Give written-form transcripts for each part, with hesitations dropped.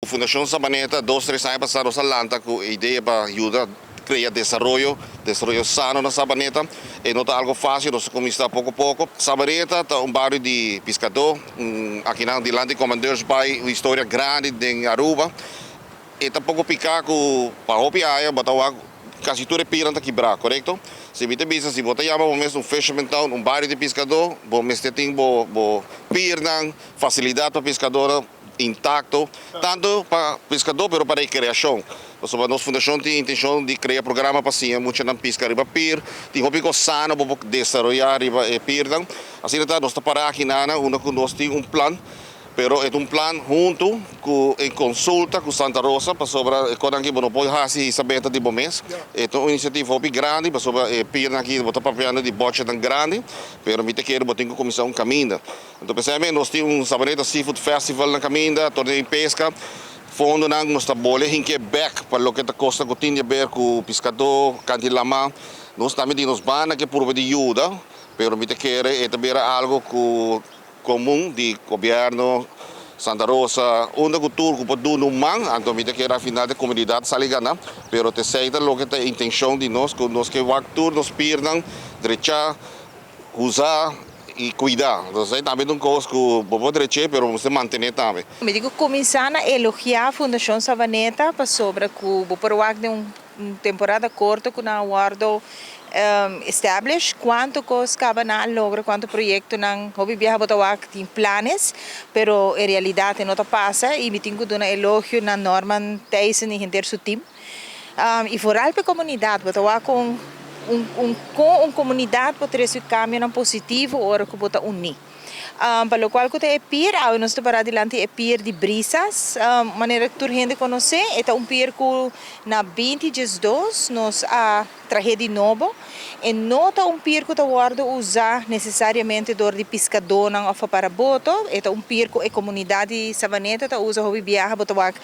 Fundashon Sabaneta dos tres aña pasá nos a lanta ku e idea pa yuda krea desaroyo, desaroyo sano na Sabaneta. E no ta algo fásil, nos a kuminsá poko poko. Sabaneta ta un bario di piskadó, akinan dilanti Commandeursbaai, un historia grandi den Aruba. E ta poko piká ku pa hopi aña bo ta wak kasi tur e pirnan ta kibrá, korekto? Si mi ta bisa si bo ta yama bo mes un fisherman town, un bario di piskadó, bo mester tin bo bo pirnan, fasilidat pa piskadónan intakto, tantu pa piskadó pero pa rekreashon. Pasobra nos fundashon tin intenshon di krea programa pa siña muchanan piska riba pir, tin hopi kos sano bo por desaroyá riba e pirnan. Asina ta nos ta pará aki nana unda ku nos tin un plan. Pero e ta un plan huntu ku e konsulta ku Santa Rosa pasobra e konan aki bo no por hasi hisa benta di bo mes. E ta un inisiativa hopi grandi pasobra e pirnan aki bo ta papiando di bòchenan grandi, pero mi ta kere bo tin ku kuminsá un kaminda. Anto p'esei mes nos tin un Sabaneta Seafood Festival na kaminda, torneo di peska, fondonan nos ta bole hink'é bèk pa loke ta kosta ku tin di aber ku piskadó, kanti lama. Nos tambe di nos banda ke purba di yuda, pero mi ta kere e ta bira algu ku. Komun di Gobierno Santa Rosa unda ku tur ku por duna un man, anto mi ta kere al final e komunidat sali gana, pero t'esei ta loke ta e intenshon di nos, ku nos ke wak tur nos pirnan drechá, usa i kuida. Entonces esei tambe ta un kos ku bo por drech'é pero bo mester mantené tambe. Mi di ku kuminsá na elogiá Fundashon Savaneta pasobra ku bo por wak den un. Un temporada corto cu nan a wordo establish, cuanto cos caba nan a logra, cuanto proyectonan, hopi biaha bo ta wak tin planes, pero e realidad e no ta pasa y mi tin cu duna elogio na Norman Thijssen y henter su team. Y vooral pa e comunidad, bo ta wak con un con un comunidad por trece cambionan positivo ora cu bo ta uni. Pa locual cu ta e pier, awe nos ta para dilanti e pier di Brisas. Manera tur hende conoce, e ta un pier cu na 2012 nos a trahe di nobo. E no ta un pier cu ta wordo usa necesariamente door di piscadonan of pa para boto. E ta un pier cu e comunidad di Savaneta ta usa hopi biaha. Bo ta wak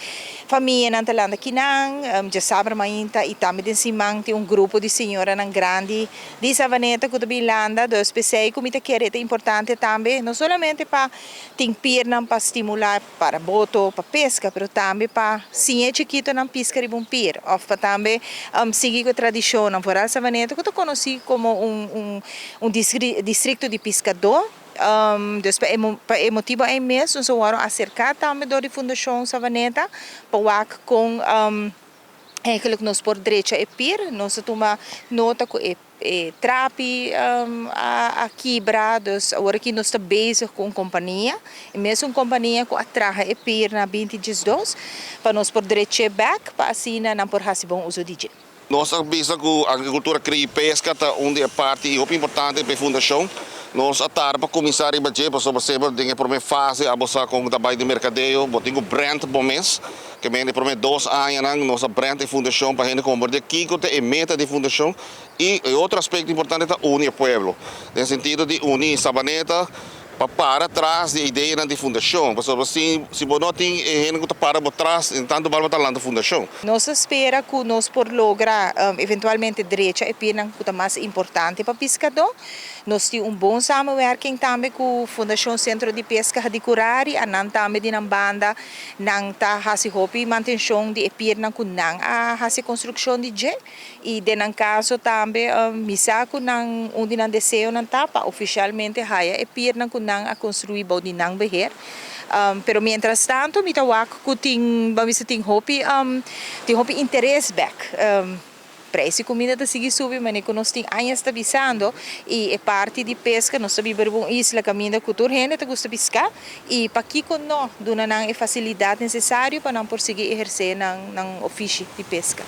famianan ta landa kinan, djasabra mainta y tambe den siman tin un grupo di señoranan grandi Di Savaneta ku ta bin landa, dus p'esei ku mi ta kere e ta importante tambe, no solamente pa tin pirnan pa stimulá para boto pa peska, pero tambe pa siña e chikitonan piska riba un pir òf pa tambe sigui ku e tradishonnan. Foral Savaneta ku ta konosí komo un un distrikto di piskadó, dus pa e pa e motibu ei mes nos a wòrdu aserká tambe dor di Fundashon Savaneta pa wak kon. Eigenlijk nos por drecha e pir, nos a tuma nota ku e e trapi a kibra, dus awor aki nos ta bezig ku un kompania, e mesun kompania ku a traha e pir na 2012, pa nos por drech'é bèk pa asina nan por hasi bon uso di dje. Nos a bisa ku agrikultura, kria i peska ta un di e parti hopi importante pa e fundashon. Nos a tarda pa kuminsá riba dje pasobra semper den e promé fase abo sa kon ta bai den merkadeo, bo tin ku brand bo mes. Ke men e prome dos añanan nos a brand e fundashon pa hende komprende kiko ta e meta di e fundashon i e otro aspekto importante ta uni e pueblo den sentido di uni Sabaneta pa para tras di e ideanan di fundashon pasobra si si bo no tin e hende ku ta para bo tras tantu bal bo ta lanta fundashon. Nos ta spera ku nos por logra eventualmente drecha e pirnan ku ta mas importante pa piskadó. Nos tin un bon samenwerking tambe ku Fundashon Sentro di Peska Hadicurari, a nan tambe di nan banda Nan ta hasi hopi mantenshon di e piernan ku nan a hasi konstrukshon di dje i den nan kaso tambe mi sa ku nan un di nan deseonan ta pa ofishalmente haya e piernan ku nan a konstruí bou di nan beheer. Pero mientras tanto mi ta wak ku tin bo a bisa tin hopi tin hopi interes bèk. Prijs di kumida ta sigui subi manera ku nos tin añas ta bisando i e parti di peska nos ta biba riba un isla kaminda ku tur hende ta gusta piska i pakiko no duna nan e fasilidat nesesario pa nan por sigui ehersé nan ofishi di peska.